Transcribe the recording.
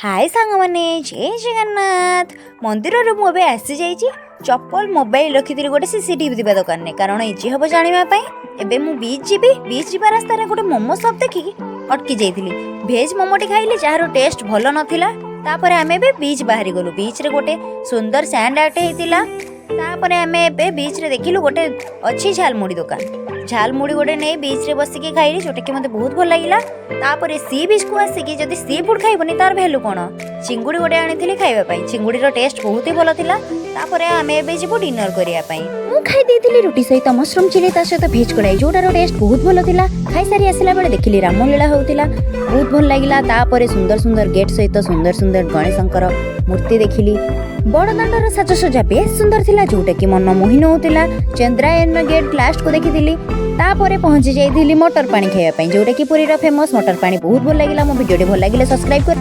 ହାଏ ସାଙ୍ଗମାନେ, ଜୟ ଜଗନ୍ନାଥ। ମନ୍ଦିରରୁ ମୁଁ ଏବେ ଆସିଯାଇଛି। ଚପଲ, ମୋବାଇଲ ରଖିଥିଲି ଗୋଟେ ସିସିଟିଭି ଥିବା ଦୋକାନରେ, କାରଣ ଇଜି ହେବ ଜାଣିବା ପାଇଁ। ଏବେ ମୁଁ ବିଚ୍ ଯିବି। ବିଚ୍ ଯିବା ରାସ୍ତାରେ ଗୋଟେ ମୋମୋ ସପ୍ ଦେଖିକି ଅଟକି ଯାଇଥିଲି। ଭେଜ୍ ମୋମୋଟି ଖାଇଲି, ଯାହାର ଟେଷ୍ଟ ଭଲ ନଥିଲା। ତାପରେ ଆମେ ଏବେ ବିଚ୍ ବାହାରି ଗଲୁ। ବିଚ୍ରେ ଗୋଟେ ସୁନ୍ଦର ସ୍ୟାଣ୍ଡ ଆର୍ଟ ହେଇଥିଲା। ତାପରେ ଆମେ ଏବେ ବିଚ୍ରେ ଦେଖିଲୁ ଗୋଟେ ଅଛି ଝାଲମୁଢ଼ି ଦୋକାନ। ଝାଲମୁଢ଼ି ଗୋଟେ ନେଇ ବିଚ୍ରେ ବସିକି ଖାଇଲି, ଯୋଉଟାକି ମୋତେ ବହୁତ ଭଲ ଲାଗିଲା। ତାପରେ ସି ବିଚ୍କୁ ଆସିକି ଯଦି ସି ଫୁଡ୍ ଖାଇବନି, ତାର ଭ୍ୟାଲୁ କ'ଣ? ଚିଙ୍ଗୁଡ଼ି ଗୋଟେ ଆଣିଥିଲି ଖାଇବା ପାଇଁ। ଚିଙ୍ଗୁଡ଼ିର ଟେଷ୍ଟ ବହୁତ ହି ଭଲ ଥିଲା। ତାପରେ ଆମେ ଏବେ ଯିବୁ ଡିନର କରିବା ପାଇଁ। ମୁଁ ଖାଇ ଦେଇଥିଲି ରୁଟି ସହିତ ମସରୁମ୍ ଚିଲି, ତା ସହିତ ଭେଜ୍ କଡ଼ାଇ, ଯୋଉଟାର ଟେଷ୍ଟ ବହୁତ ଭଲ ଥିଲା। ଖାଇସାରି ଆସିଲା ବେଳେ ଦେଖିଲି ରାମଲୀଳା ହେଉଥିଲା। ବହୁତ ଭଲ ଲାଗିଲା। ତାପରେ ସୁନ୍ଦର ସୁନ୍ଦର ଗେଟ୍ ସହିତ ସୁନ୍ଦର ସୁନ୍ଦର ଗଣେଶଙ୍କର ମୂର୍ତ୍ତି ଦେଖିଲି। ବଡ଼ ଦାଣ୍ଡର ସାଜସଜ୍ଜା ବେଶ ସୁନ୍ଦର ଥିଲା, ଯୋଉଟାକି ମନ ମୋହି ନେଉଥିଲା। ଚନ୍ଦ୍ରାୟନ ଗେଟ୍ ଲାଷ୍ଟକୁ ଦେଖିଥିଲି। ତାପରେ ପହଞ୍ଚି ଯାଇଥିଲି ମଟର ପାଣି ଖାଇବା ପାଇଁ, ଯୋଉଟାକି ପୁରୀର ଫେମସ୍ ମଟର ପାଣି। ବହୁତ ଭଲ ଲାଗିଲା। ମୋ ଭିଡ଼ିଓଟି ଭଲ ଲାଗିଲେ ସବସ୍କ୍ରାଇବ୍ କରି